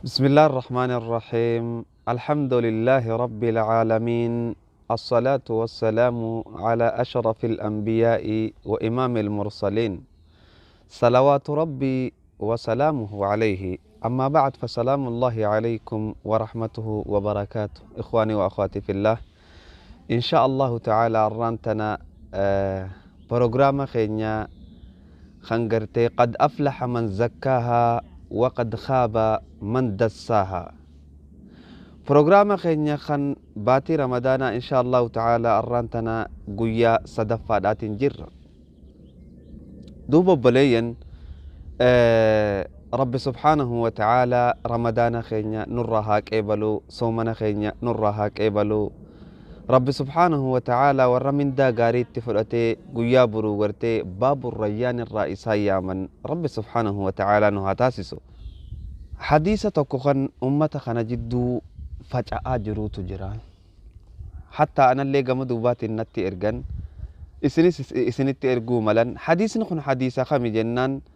بسم الله الرحمن الرحيم. الحمد لله رب العالمين، الصلاة والسلام على أشرف الأنبياء وإمام المرسلين، صلوات ربي وسلامه عليه. أما بعد، فسلام الله عليكم ورحمته وبركاته. إخواني وأخواتي في الله، إن شاء الله تعالى arraantana program keenya kan gartee قد أفلح من زكاها وقد خاب من دساها، program keenya kan baatii Ramadaanaa, إن شاء الله تعالى arraantana guyyaa sadaffaadhaatiin jirra. Duuba obboleeyyan, Rabbi سبحانه وتعالى Ramadaana keenya nurraa haa qeebaluu, soomana keenya nurraa haa qeebaluu. Rabbi سبحانه وتعالى warra mindaa gaariitti fudhatee guyyaa boruu gartee Baabu Rayyaan irraa isaan yaaman Rabbi سبحانه وتعالى nu haa taasisu. Hadiisa tokko kan ummata kana jidduu faca'aa jiruutu jira. Hattaa anallee gama duubaatiin natti ergan, isinis isinitti erguu malan. Hadiisni kun hadiisa kami jennaan,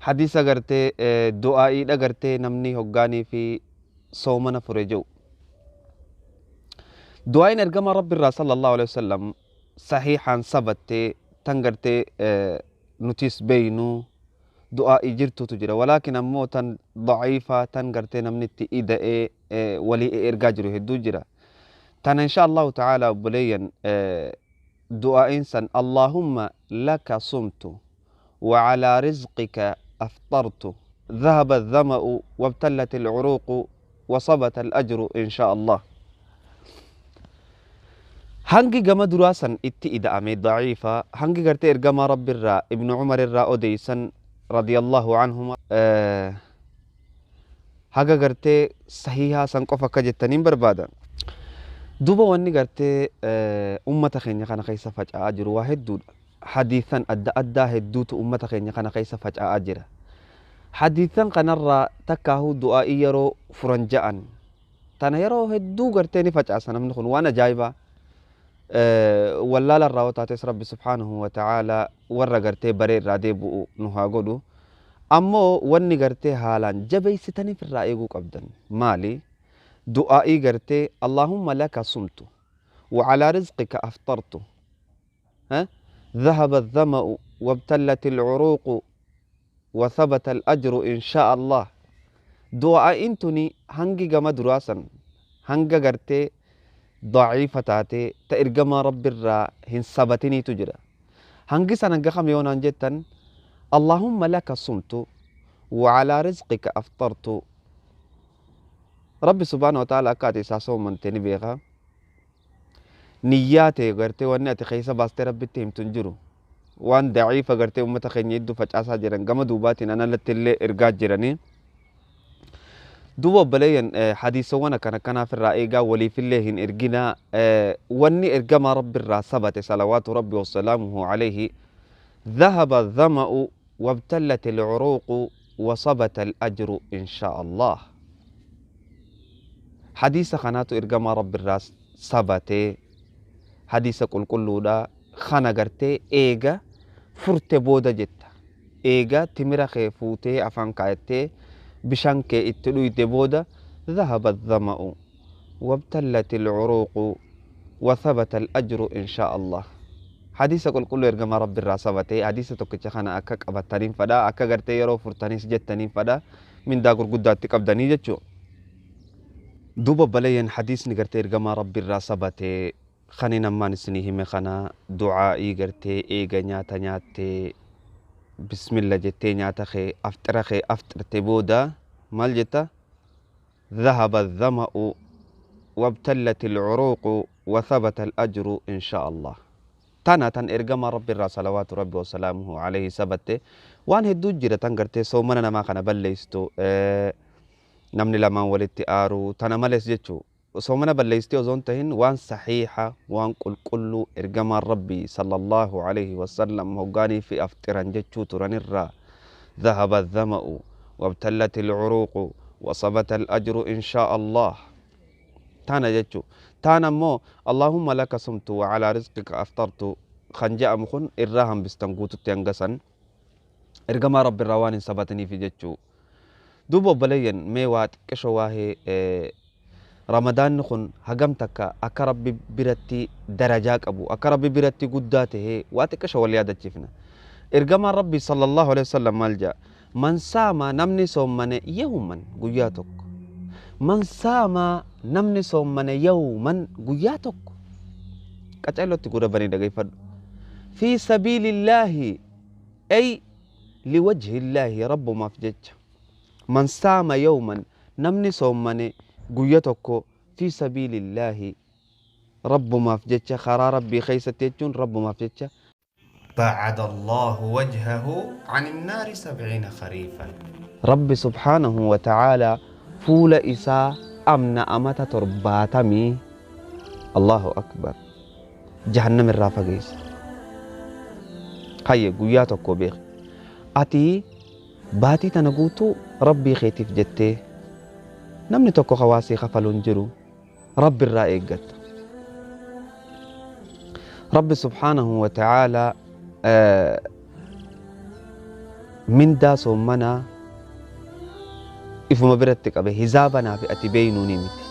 hadiisa gartee du'aa'iidha, gartee namni hoggaanii fi soomana fure jedhu. Du'aa'iin ergama Rabbi irraa صلى الله عليه وسلم sahiixaan sabattee tan gartee nutis beeynu du'aa'ii jirtutu jira. Walaakin ammoo tan daciifaa tan gartee namni itti ida'ee walii ergaa jiru hedduu jira. Tana إن شاء الله تعالى obboleeyyan, du'aa'iin san: اللهم لك صمت وعلى رزقك أفطرت، ذهب الظمأ وابتلت العروق وثبت الأجر إن شاء الله. Hangi gama duraa san itti ida'ame daciifa. Hangi gartee ergamaa Rabbi irraa Ibnu Cumar irraa odeysan رضي الله عنهما haga gartee sahihaa san qofa akka jettaniin barbaada. Duuba wanni gartee ummata keenya kana keessa faca'aa jiru waa hedduudha. Hadiisan adda addaa hedduutu ummata keenya kana keessa faca'aa jira. Hadiisan kanarraa takkaahuu du'aa'ii yeroo furan ja'an tana yeroo hedduu gartee ni facaasa namni kun, waan ajaa'ibaa. Wallaala irraa taates Rabbi سبحانه وتعالى warra gartee baree irraa deebi'u nu haa godhu. Ammoo wanni gartee haalaan jabeessitaniif irraa eeguu qabdan maali? Du'aa'ii gartee اللهم لك صمت وعلى رزقك أفطرت، ها؟ ذهب الظمأ وابتلت العروق وثبت الأجر إن شاء الله. Du'aa'iin tuni hangi gama duraasan hanga gartee daciifa taatee ta ergamaa Rabbi irraa hin sabatiniitu jira. Hangi san hanga kam yoonaan jettan, اللهم لك صمت وعلى رزقك أفطرت. Rabbi سبحانه وتعالى akka ati isaa soomante ni beeka. Niyyaa ta'e gartee wanni ati keessa baastee Rabbitti himtu hin jiru. Waan daciifa gartee uummata keenya hedduu facaasaa jiran gama duubaatiin analatti illee ergaa jiranii. Duuba obboleeyyan, hadiisawwan akkana akkanaaf irraa eegaa, waliifillee hin erginaa. Wanni ergamaa Rabbi irraa sabate صلوات ربي وسلامه عليه ذهب الظمأ وابتلت العروق وثبت الأجر إن شاء الله. Hadiisa kanaatu ergamaa Rabbi irraa sabate, hadiisa qulqulluudha. Kana gartee eega furte booda jetta. Eega timira kee fuutee afaan kaayattee bishaan kee itti dhuyde booda ذهب الظمأ وابتلت العروق وثبت الأجر إن شاء الله. Hadiisa qulqulluu ergamaa Rabbi irraa sabate, hadiisa tokkicha kana akka qabataniin fadha, akka gartee yeroo furtaniis jettaniin fadha, mindaa gurguddaatti qabdanii jechuu. Duuba obboleeyyan, hadiisni gartee ergamaa Rabbi irraa sabate kanin ammaan isinii hime kana, du'aa'ii gartee eega nyaata nyaattee bismilla jettee nyaata kee afxira kee afxirte booda maal jetta? ذهب الظمأ وابتلت العروق وثبت الأجر إن شاء الله. Tana tan ergama Rabbi irraa صلوات ربي وسلامه عليه sabatte. Waan hedduu jira tan gartee soomana namaa kana balleeysitu, namni lamaan walitti aaru tana malees jechuu. Soomana balleeystee osoo hin tahin, waan saxiixa, waan qulqulluu ergamaan Rabbii صلى الله عليه وسلم hoggaanii fi afxiran jechuu turanirraa ذهب الظمأ وابتلت العروق وثبت الأجر إن شاء الله tana jechuu. Taana immoo اللهم لك صمت وعلى رزقك أفطرت kan je'amu kun irraa hambistan guututti hangasan ergamaa Rabbi irraa waan hin sabataniifi jechuu. Duuba obboleeyyan, mee waa xiqqisho waa'ee Ramadaanni kun hagam takka akka Rabbi biratti darajaa qabu, akka Rabbi biratti guddaa tahee waa xiqqisho wal yaadachiifna. Ergamaan Rabbi sallallahu alaihi wasallam maal jedha? Man saama, namni soommane, yawman, guyyaa tokko. Man saama, namni soommane, yawman, guyyaa tokko. Qaceellotti gurra banii dhageeffadhu. Fi sabiilillaahi, ay liwajhillaahi, Rabbumaaf jecha. Man saama yawman, namni soommane guyya tokko, fi sabiilillaahi, Rabbumaaf jecha, karaa Rabbii keessatti jechuun Rabbumaaf jecha. باعد الله وجهه عن النار 70 خريفا. Rabbi subhaanahu wa ta'aalaa fuula isaa amna amata 70, Allahu akbar, jahannam irraa fageessa. Hayye, guyyaa tokko beeki. Ati baatii tana guutuu Rabbii keetiif jettee namni tokko hawaasii kafaluun jiru Rabbi irraa eeggatta. Rabbi subhaanahu wa ta'aalaa mindaa soommanaa ifuma biratti qabe. Hizaaba naa fi ati beeynuuni miti.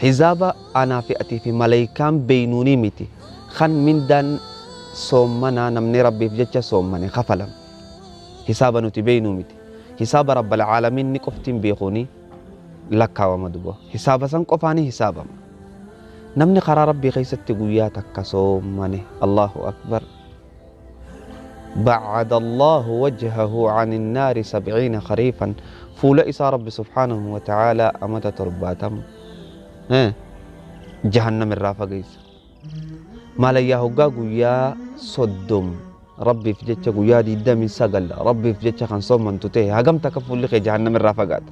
Hizaaba anaa fi atii fi malaayikaan beeynuuni miti. Kan mindaan soommanaa namni Rabbiif jecha soommane kafalam. Hisaaba nuti beeynuu miti. Hisaaba Rabbal caalamiin ni qoftiin beekuuni lakkaawama duba. Hisaaba san qofaani hisaabama. Namni karaa Rabbii keessatti guyyaa takka soommane, Allahu akbar. بعد الله وجهه عن النار 70 خريفا، fuula isaa Rabbi subhaanahu wa ta'aalaa amata 70 jahannam irraa fageessa. Maalayyaa, hoggaa guyyaa 30 Rabbiif jecha, guyyaa 29 Rabbiif jecha kan soommantu ta'e, hagam takka fuulli kee jahannam irraa fagaata?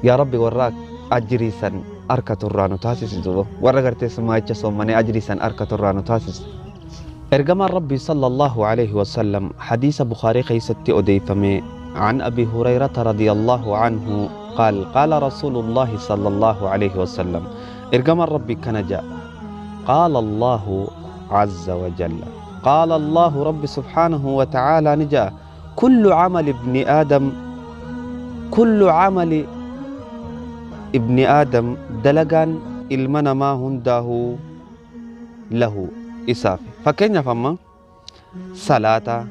Yaa Rabbi, warra ajirii san harka turraa nu taasisi. Duba warra gartee sumaacha soommanee ajirii san harka turraa nu taasisi. Ergamaan Rabbii sallallahu alaihi wasallam hadiisa Bukaarii keessatti odeeffame, عن أبي هريرة رضي الله عنه قال: قال رسول الله صلى الله عليه وسلم، إرجم ربي كنجا، قال الله عز وجل، قال الله، رب سبحانه وتعالى نجا، كل عمل ابن آدم، كل عمل ابن آدم، dalagaan ilma namaa hundaa'u, له، isaaf. Fakkeenyaaf amma salaata,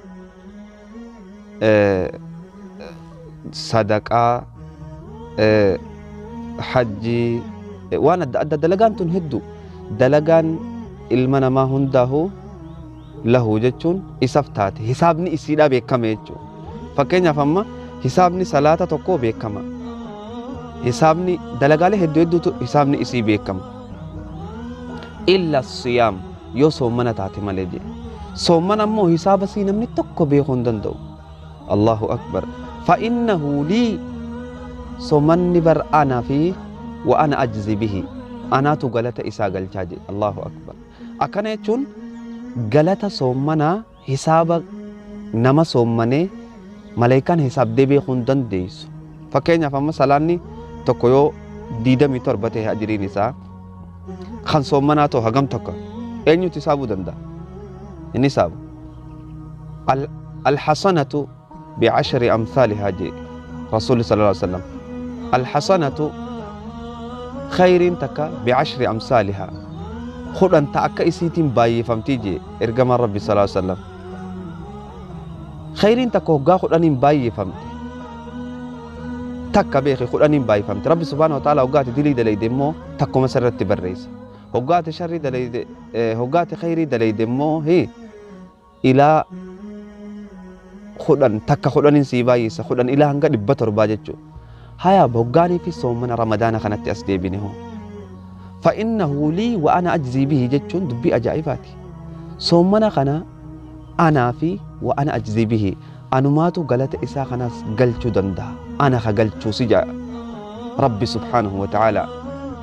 sadaqaa, hajjii, waan adda addaa, dalagaan tun hedduu, dalagaan ilma namaa hundaa'u, له jechuun isaaf taate, hisaabni isiidhaa beekame jechuudha. Fakkeenyaaf amma hisaabni salaata tokkoo beekama. Hisaabni dalagaalee hedduu hedduutu hisaabni isii beekama. إلا الصيام, yoo soommana taate malee jedhe. Soommana ammoo hisaaba sii namni tokko beekuu hin danda'u. Allahu akbar. فإنه لي, soomanni bar anaa fi, وأنا أجزي به, anaatu galata isaa galchaa jedhe. Allahu akbar. Akkana jechuun galata soommanaa hisaaba nama soommanee malaayikaan hisaabdee beekuu hin dandeessu. Fakkeenyaaf amma salaanni tokko yoo 27 ta'e, ajiriin isaa kan soommanaa ta'u hagam tokko eenyutu hisaabuu danda'a? Inni hisaabu. الحسنة بعشر أمثالها jee Rasuulli صلى الله عليه وسلم. الحسنة, khayriin takka, بعشر أمثالها, 10 ta akka isiitiin baay'ifamtii jee ergamaan Rabbi صلى الله عليه وسلم. Khayriin takka hoggaa 10n baay'ifamte, takka beeki 10n baay'ifamte. Rabbi subhaanahu wa ta'ala hoggaati dilii dalayde immoo takkuma sirratti barreessa. Hoggaati sharrii dalayde, hoggaati khayrii dalayde immoo ilaa 10, takka 10n sii baay'isa, 10 ilaa hanga 700 jechuudha. Haya, hoggaanii fi soomana Ramadaana kanatti as deebine hoo. فإنه لي وأنا أجزي به jechuun dubbii ajaa'ibaati. Soomana kana anaa fi, وأنا أجزي به, anumaatu galata isaa kanas galchuu danda'a. Ana ka galchuu si jaa Rabbi subhaanahu wa ta'ala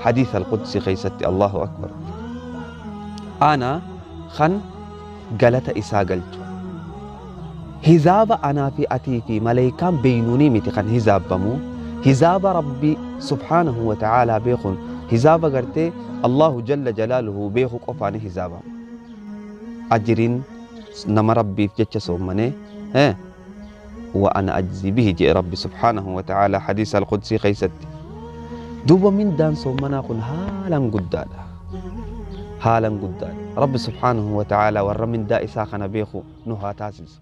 حديث القدسي keessatti. Allahu akbar. Ana kan galata isaa galchu. Hizaaba anaa fi atii fi malaayikaan beeynuunii miti kan hizaabamu. Hizaaba Rabbi subhaanahu wa ta'ala beekuun, hizaaba gartee Allahu jalla jalaaluhu beeku qofaani hizaabama. Ajiriin nama Rabbiif jecha soommanee وأنا أجزي به. جاء ربي سبحانه وتعالى حديث القدسي خيستي. دوبا من دان صومنا كن هالا قدادا، هالا قدادا. رب سبحانه وتعالى ور من دا إساقنا بيخو نها تاسس.